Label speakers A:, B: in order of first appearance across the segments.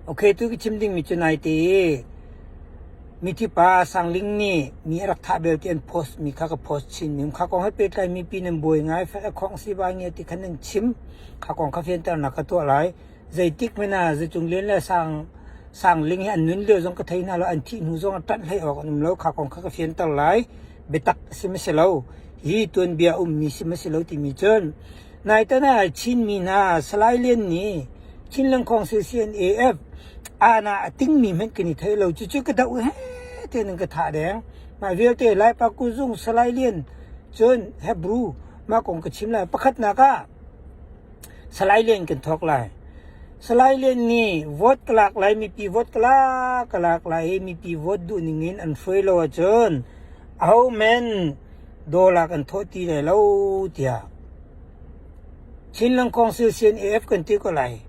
A: Okay, tu ka chim dingmi cu naite i mithi pa Sang Ling nih mi a rak thah bel ti an post mi kha ka post chin mi kha kong he pehtlai mi pi nan buai ngai fek a khong si ba nge ti khan nan chim kha kong kha fianternak ka tuah lai. Zeitik hmanh ah Zacung Lian le Sang Sang Ling hi an nun lio zong ka thei hna lo an thih hnu zong ah ṭanh hlei awk an um lo kha kong kha ka fianter lai. Biatak a si ma si lo hi tuanbia ummi si ma si lo timi cun naitan ah Chinmi hna Salai Lian nih Chinland Council CNAF aana a tingmi hmanh kan i thei lo cucu ka doh he tein an ka thah deng mah vialte Laipa kuzung Salai Lian cun Hebrew mah kong ka chim lai pakhatnak ah Salai Lian kan thawk lai. Salai Lian nih vote ka lak lai mipi vote ka lak ka lak lai i mipi vote duh ning in an hruai lo ahcun aho men dollar kan thawh ti lai lo tiah Chinland Council CNAF kan ti ko lai.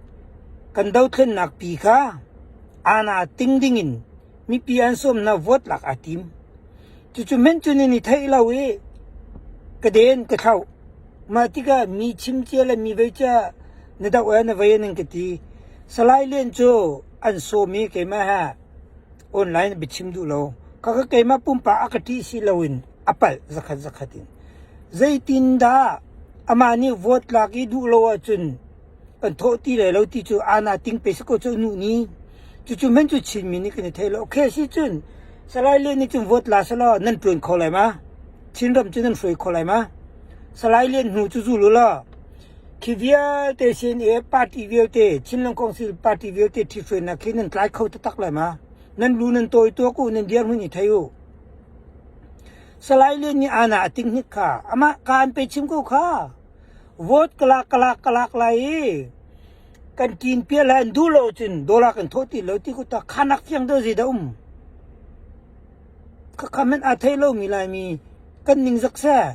A: Kan dothlennak pi kha ana ting ding in mipi an sawmnak vote lak aa tim. Cucu men cu nan i theih lo i ka den ka thlauh. Mah tikah mi chim cia le mi vei cia na doh e na vei nan ka ti. Salai Lian cu an sawm i keimah he online biachim duh lo. Khakha keimah pumpak a ka ṭih si loin a palh zakhat zakhat in. Zeitindah amah nih vote lak i duh lo ahcun kan thawh ti lai lo ti cu ana ting pe si ko cu nu ni. Cucu men cu Chinmi nih kan i thei lo. Okay si cun Salai Lian nih cun vote la selaw nan ṭuan kho lai ma? Chinram cu nan hruai kho lai ma? Salai Lian hnu cu zul u law khi vialte CNA party vialte Chinland Council party vialte ṭhithruainak khi nan tlai kho taktak lai ma? Nan lu nan tawi tuak u, nan dirhmun i thei u. Salai Lian nih ana a ting hnik kha amah ka an pe chim ko kha. Vote ka lak ka lak ka lak lai i kan ṭin pial lai an duh lo cun dollar kan thawh ti lo ti ku ta khanak fiang deuh zei dah um. Khakha hmanh aa thei lomi Laimi kan ningzak seh.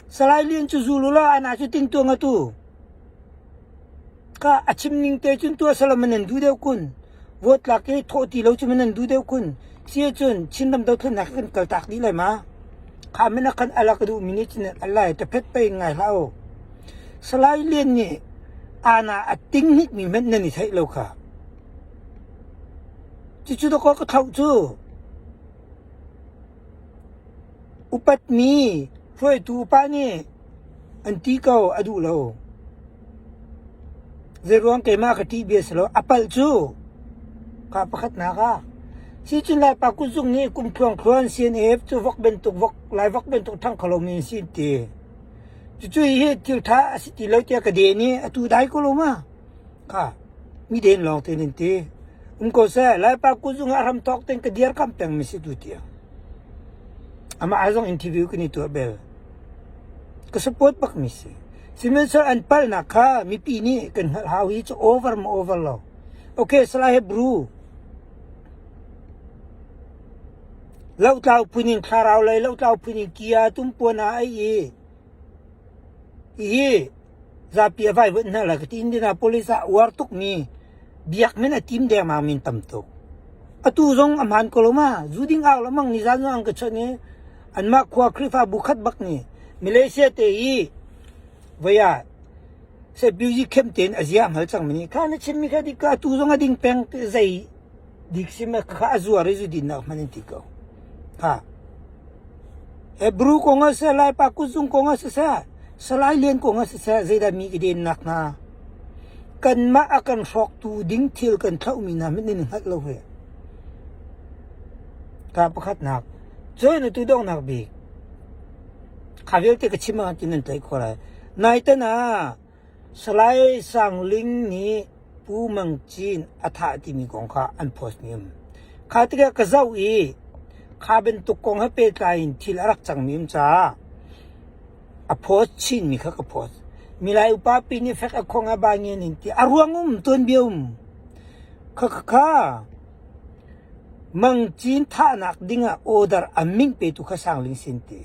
A: Salai Lian cu zul u law anah cu tingtuang atu. Ka a chim ning te cun tuah salam man nan duh deuh kun. Vote tlak i thawh ti lo cu man nan duh deuh kun. Si ahcun Chinram dothlennak kan kaltak dih lai ma? Kha men ah khan ala ka duhmi nih cun an lai taphet pei ngai hlah u. Salai Lian nih ana a ting hnikmi hmanh nan i theih lo kha. Cucu dawkaw ka thlauh cu. Upatmi hruaitu upa nih an ti ko a duh lo. Zeiruang keimah ka ṭih bia si lo. A palh cu ka pakhatnak ah. Sicun Laipa kutzung nih kum thluangthluan CNF cu vok bantuk vok Lai vok bantuk ṭhang kho lomi an si an ti. Cucu hihi thil ṭha a si ti lo tiah ka den i atu dai ko lo ma? Kha miden lawng te nan ti. Um ko seh, Laipa kuzung ah hramthawk ten ka dirkamh peng mi si tu tiang. Amah zong interview kan i tuah bel. Ka support bak mi si. Sihmanhsehlaw an palnak kha mipi nih kan hngalh hau hi cu over ma over lo. Okay, Salai Hebrew. Lotlau phun in thlarau lei lotlau phun in kia tumpuan ah ai i Hihi zapi a vaivuanh hna lai ka ti. Indianapolis ah uar tukmi biakinn a tim dengmang mi an tam tuk. Atu zong a hmaan ko lo ma? Zu ding au lengmang nizan zong an ka chawnh i anmah khua Khrihfabu khat bak nih Malaysia te i voi ah Sepiuzi khem tein a zia a hngal cangmi nih kha na chimmi kha dik ko atu zong a ding peng zei dik si ma kha a zuar i zu dinnak hman in ti ko. Ha. Hebrew kong ah siseh, Laipa kutzung kong ah siseh, Salai Lian kong ah siseh, zeidah mi i dennak hna? Kanmah a kan hrawktu ding thil kan thlauhmi hna hmanh nan i hngalh lo he. Ka pakhatnak. Cun atu donghnak bik. Kha vialte ka chim ah ti nan tlaih khawh lai. Naitan ah Salai Sang Ling nih Pu Mang Cin a thah timi kong kha an post mi um. Kha tikah ka zoh i kha bantuk kong he pehtlai in thil a rak cangmi um caah a post chinmi kha ka post. Milai upa pi nih fek a khong a ba ngen in ti a ruang um tuanbia um. Kha kha kha Mang Cin thahnak dingah order a ming petu kha Sang Ling sin ti.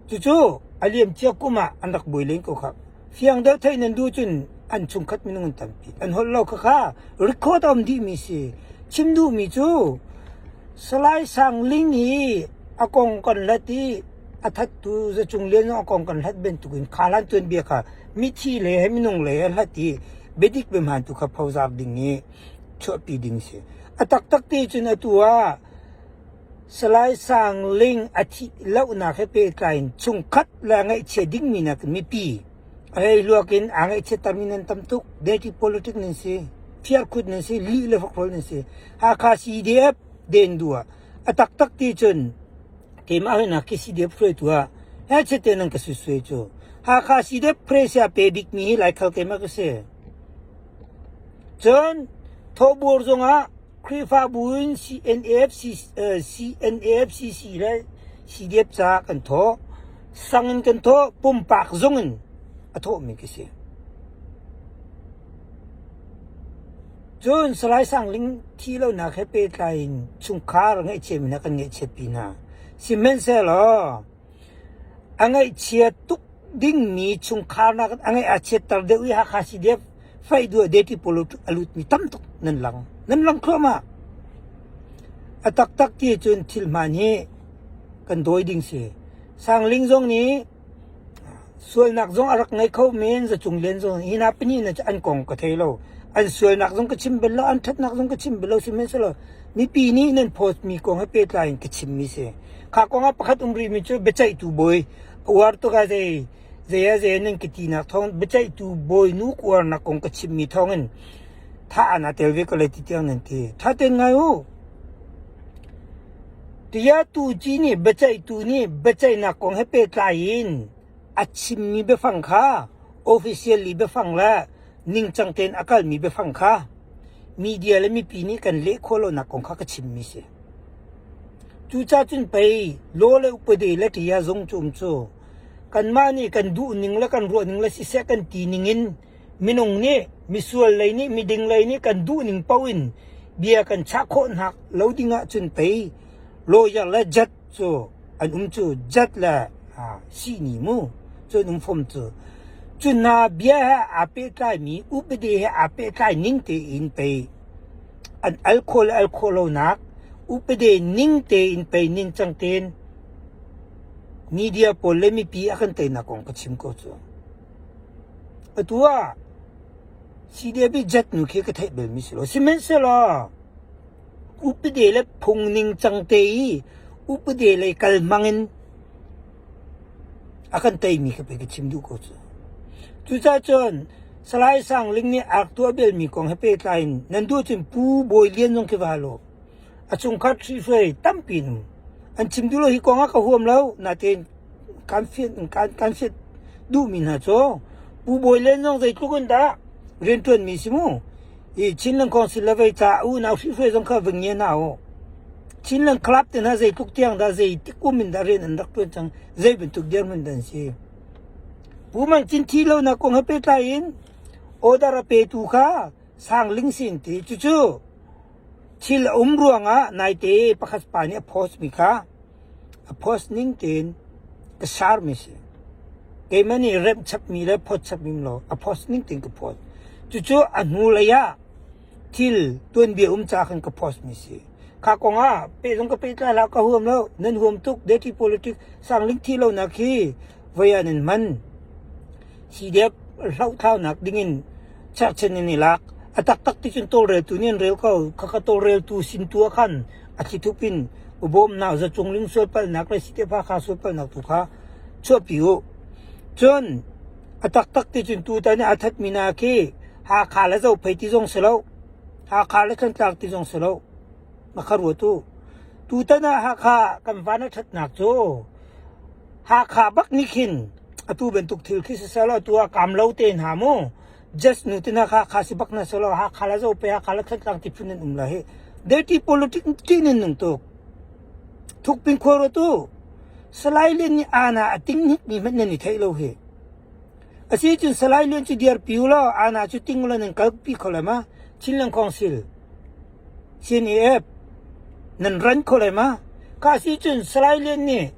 A: Cucu a liamcia kum ah an rak buai len ko kha. Fiang deuh theih nan duh cun an chungkhat minung an tampi. An holh lo khakha record a um dihmi si. Chim duhmi cu Salai Sang Ling hi a kong kan hlat i a thattu Zacung Lian zong a kong kan hlat bantukin kha hlan tuanbia kha mithi le he minung le he hlat i biadik biahmaan tu kha phozar ding i. chuahpi ding si. A taktak ti cun atu ah Salai Sang Ling a thih lohnak he pehtlai in chungkhat le ngaihchia dingmi nakin mipi a hleihluak in aa ngaihchiattermi nan tam tuk. Dirty politics nan si, fiarkhut nan si, lih le hrokhrawl nan si. Hakha CDF den duh ah a taktak ti cun keimah hi nak khi CDF hruaitu ah he chete nan ka suisui cu. Hakha CDF pressure pe bikmi hi Laikhal keimah ka si. Cun thawhbur zongah Khrihfabu in CNF, CNAFCC le CDF caah kan thawh. Sang in kan thawh, pumpak zong in a thawhmi ka si. Cun Salai Sang Ling thi lonak he pehtlai in chungkhar ngaihchiatmi hna kan ngaihchiatpi hna. Sihmanhsehlaw A ngaihchia tuk dingmi chungkhar nakin a ngaih a chiatter deuh i Hakha CDF faih duah deti pawl a lutmi tam tuk nan lang. Nan lang thluahmah. A taktak ti cun thil hmaan hi kan dawi ding si. Sangling zong nih sualnak zong a rak ngei kho men zacung len zong hi hna pahnih na an kong ka thei lo. An sualnak zong ka chim bal lo, an ṭhatnak zong ka chim bal lo sihmanhsehlaw mipi nih nan post mi kong he pehtlai in ka chimmi si. Kha kong ah pakhat um rihmi cu biaceihtu bawi a uar tuk ah zei zei ah zei nan ka tinak thawng biaceihtu bawi nu ka uarnak kong ka chimmi thawngin thah ah naa tel ve ko lai ti tiang nan ti. Tha tein ngai u. Tiah tu ci nih biaceihtu nih biaceihnak kong he pehtlai in a chimmi biafang kha officially biafang le ningcang tein a kalmi biafang kha media le mipi nih kan leh khawh lonak kong kha ka chimmi si. Cucaah cun pei law le upadi le ṭia zung cu um cu kanmah nih kan duhning le kan ruahning le siseh kan ti ningin minung nih misual lei nih miding lei nih kan duhning paoh in bia kan chah khawh hna lo ding ahcun pei lawyer le judge cu an um cu judge le sihni mu cu an um fom cu. Cu hna bia he aa pehtlaimi upadi he aa pehtlai ning tein pei an al khawh le al khawh lonak upade ning tein pei ningcang tein media pawl le mipi a kan teinak kong ka chim ko cu. Atu ah CDF i jet nu khi ka theih belmi si lo. Sihmanhsehlaw upade le phung ningcang te i upade lei kal hmang in a kan teimi kha pei ka chim duh ko cu. Cucaah cun Salai Sang Ling nih a rak tuah belmi kong he pehtlai in nan duh cun Pu Bawi Lian zong khi va hal u. A chungkhat hrihhruai tampi in um. An chim duh lo hi kong ah ka huam lo. Natein kan fian kan kan fian duhmi hna cu Pu Bawi Lian zong zeitluk in dah rianṭuanmi si mu. I Chinland Council le vei ca unau hrihhruai zong kha va ngia hna u. Chinland Club te hna zeitluk tiang dah zeitik kum in dah rian an rak ṭuan cang zei bantuk dirhmun dah an si. Pu Mang Cin thi lonak kong he pehtlai in order a petu kha Sang Ling sin ti cucu thil a um ruangah naite pakhat pa nih a post mi kha a post ning tein ka share mi si. Keimah nih remh chapmi le phawt chapmi lo a post ning tein ka phawt. Cucu a hnu lei ah thil tuanbia um ca khan ka post mi si. Kha kong ah peh zong ka pehtlai hlah ka huam lo. Nan huam tuk dirty politics sangling thi lo nak hi voi ah nan hman. CDF hlohthaunak ding in cherhchan in i lak. A taktak ti cun tawlreltu nih an rel ko. Khakha tawlreltu sin tu ah khan a thlithup in bawmnak zacung ling sualpalhnak le CDF Hakha sualpalhnak tu kha chuahpi u. Cun a taktak ti cun tutan i a thatmi hna khi Hakha le Zophei ti zong si lo. Hakha le Thantlang ti zong si lo. Na kha ruat u. Tutan ah Hakha kan van a ṭhatnak cu Hakha bak nih khin atu bantuk thil khi siseh law atu ah kaam lo te hna mu. Just nu te hna kha Hakha si bak hna seh law Hakha le Zophei, Hakha le Thantlang ti phun an um la hi. Dirty politics ṭih nan nung tuk. Thukpin khua ruat u. Salai Lian nih aana a ting hnikmi hmanh nan i theih lo hi. Asi cun Salai Lian cu dirpi u law aana cu ting ulaw nan kalpi kho lai ma? Chinland Council, CNAF, nan ran kho lai ma? Ka si cun Salai Lian nih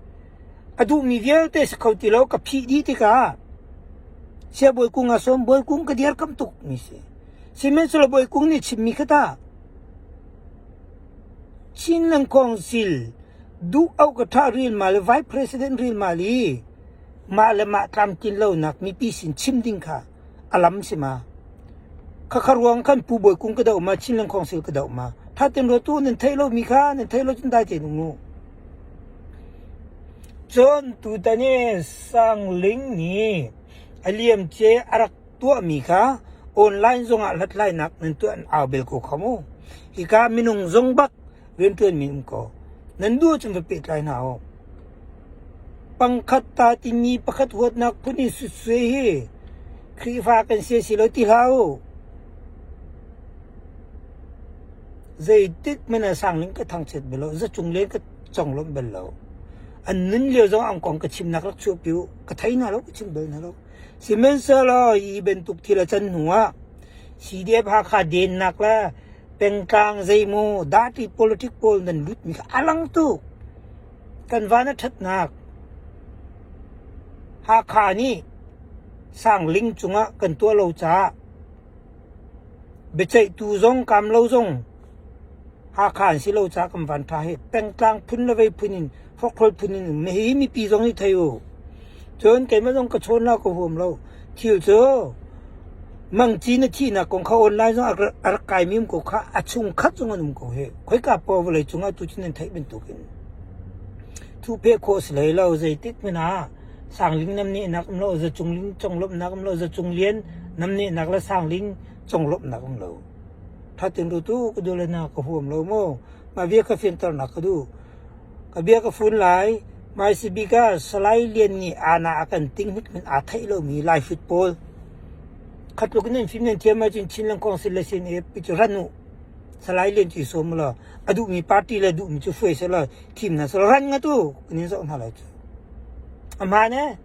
A: a duhmi vialte si kho ti lo ka phih dih tikah Sia Bawi Kung a sawm Bawi Kung ka dirkamh tuk mi si. Sihmanhsehlaw Bawi Kung nih chimmi kha tah Chinland Council duh auh ka ṭha rilmal i Vice President rilmal i mah le mah tlamtlin lonak mipi sin chim ding kha a lam si ma? Khakha ruang khan Pu Bawi Kung ka doh ma, Chinland Council ka doh ma. Tha ten rua tu nan theih lomi kha nan theih lo cun dai tein um u. Cun tutan i Sang Ling nih a liamcia a rak tuahmi kha online zongah hlathlainak nan tuah an au bel ko kha mu. Hika minung zong bak rianṭuanmi um ko. Nan duh ahcun va pehtlai hna u. Pangkhat ta timi pakhat huatnak phun in sutsue hi Khrihfa kan si si lo ti hlah u. Zeitik hmanh ah sangling ka thangchiat bal lo, zacung len ka conglawmh bal lo. An nun lio zong an kong ka chimnak rak chuahpi u. Ka thei hna lo, ka chim bal hna lo. Sihmanhsehlaw hi bantuk thil a can hnu ah CDF Hakha dennak le pengtlang zeimaw dati politic pawl nan lutmi kha a lang tuk. Kan van a ṭhatnak Hakha nih Sangling cungah kan tuah lo caah biaceihtu zong kaam lo zong Hakha an si lo caah kan van ṭha hi pengtlang phun le vei phun in hrawkhrol phun in um. Hihi mipi zong nih thei u. Cun keimah zong ka chawn lo ka huam lo. Thil cu mangci na thihnak kong kha online zong a rak kaimi um ko kha a chungkhat zong an um ko hi. Khoika paoh vawlei cungah tu cu nan theih bantukin thuhpheh khawh si hlei lo. Zeitik hmanh ah Sangling namnehnak um lo, Zacungling conglawmhnak um lo, Zacunglian namnehnak le Sangling conglawmhnak um lo. Thatin rutu ka duh le na ka huam lo maw? Mah bia ka fianternak ka duh. Ka bia ka fun lai. Hmaisabik ah Salai Lian nih aana a kan ting hnik min aa theih lomi Lai football. Khatluk in nan fim nan thiam ahcun Chinland Council le CNA pi cu ran u. Salai Lian cu i sawm ulaw a duhmi party le duhmi cu hruai selaw thim hna selaw ran ngat u kan in zoh hna lai cu. A hmaan ee.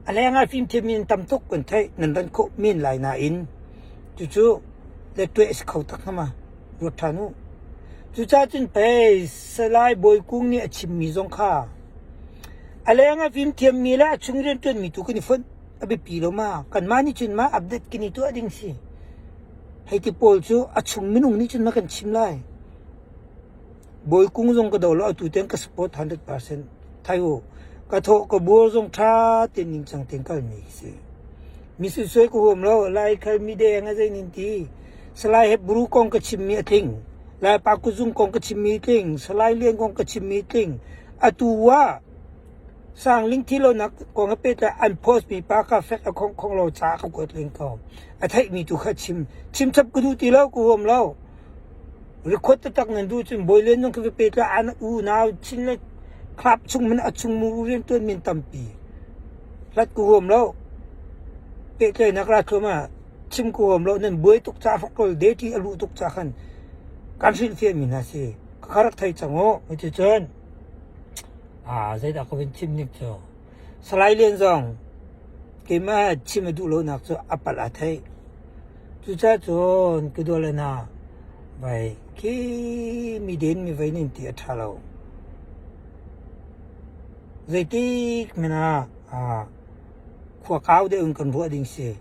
A: A leng ah fimthiam in tam tuk kan theih nan ran khawh men lai nain cucu le tuah si kho tak hnga ma ruat ṭhan u. Cucaah cun pei Salai Bawi Kung nih a chimmi zong kha a leng ah fimthiammi le a chung rianṭuanmi tu kan i fonh a biapi lo ma kanmah nih cun ma update kan i tuah ding si. Hei ti pawl cu a chung minung nih cun ma kan chim lai. Bawi Kung zong ka do lo atu tiang ka support 100%. Thai u, ka thawh ka buar zong ṭha tein ningcang tein kalmi si. Mi suisui ka huam lo, Lai khal mi deng a zei nin ti. Salai Hebru kong ka chimmi a tling. Lai pa kuzung kong ka chimmi a tling. Salai Lian kong ka chimmi a tling. Atu ah Sangling thilonak kong he pehtlai an post mi pa kha fek a khong khong lo ca ka kuat len ko. A theihmi tu kha chim. Chim chap ka duh ti lo, ka huam lo. Record taktak nan duh cun Bawi Lian zong khi va pehtlai an unau Chin le club chung man a chung mu riantuan min tampi. Hlat ka huam lo. Pehtlaihnak ra thluam ah chim ka huam lo. Nan buai tuk ca hrokrol deti a luh tuk ca khan kan hrilhfiah mi hna si. Ka rak thei cang u. Cucun zeidah ka vun chim nik cu Salai Lian zong keimah chim a duh lonak cu a palh aa theih. Cucaah cun ka dawle hna vai khi mi den mi vei nin ti a ṭha lo. Zeitik hmanh ah khua kau deuh in kan ruah ding si.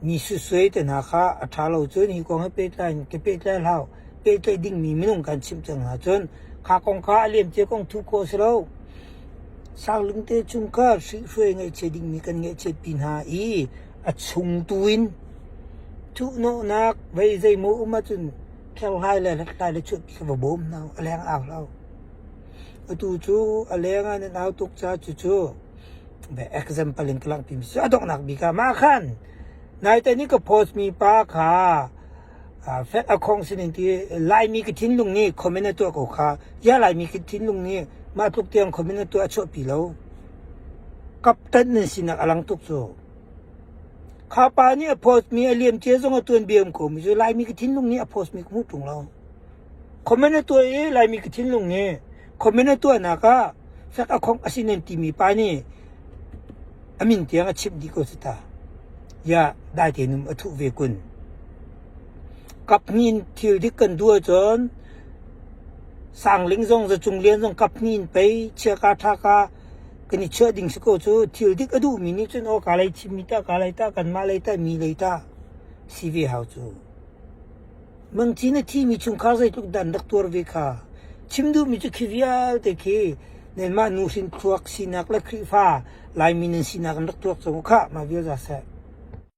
A: Mi susuai te hna kha a ṭha lo cun hi kong he pehtlai in ka pehtlai hlah. Pehtlaih dingmi minung kan chimh cang hna cun kha kong kha a liamcia kong thuh khawh a si lo. Sangling te chung kha hrihhruai ngaihchia dingmi kan ngaihchiatpi hna i a chung tu in thuhnawhnak vei zeimaw um ahcun kherhlai le hlathlai le chuahpi kha va bawm hna u, a leng au hlah u. Atu cu a leng ah nan au tuk caah cucu example in ka langhter mi cu a donghnak bik ah mah khan naite ni ka post mi pa kha fek a khong sinin ti Laimi ka thinlung nih comment a tuah ko kha ya Laimi ka thinlung nih mah tluk tiang comment a tuah a chuahpi lo kaptan nan sinak a lang tuk cu kha pa nih a post mi a liam cia zong a tuan bia um ko mi cu Laimi ka thinlung nih a post mi ka hmuh ṭung lo. Comment a tuah i Laimi ka thinlung nih comment a tuahnak ah fek a khong a si nan timi pa nih a min tiang a chimh dih ko si ta. Ya dai tein um a thuh ve kun. Kap hnih in thil dik kan duh ahcun Sangling zong Zacung Lian zong kap hnih in pei chiaka ṭhaka kan i chiah ding si ko cu thil dik a duhmi nih cun aw ka lei chimmi ta ka lei ta kanmah lei ta mi lei ta si ve hau cu. Mangci na thimi chungkhar zeitluk dah an rak tuar ve kha. Chim duhmi cu khi vialte khi nanmah nuhrin thluak sinak le Khrihfa Laimi nan sinak an rak tuak cang u khah mah vial za seh.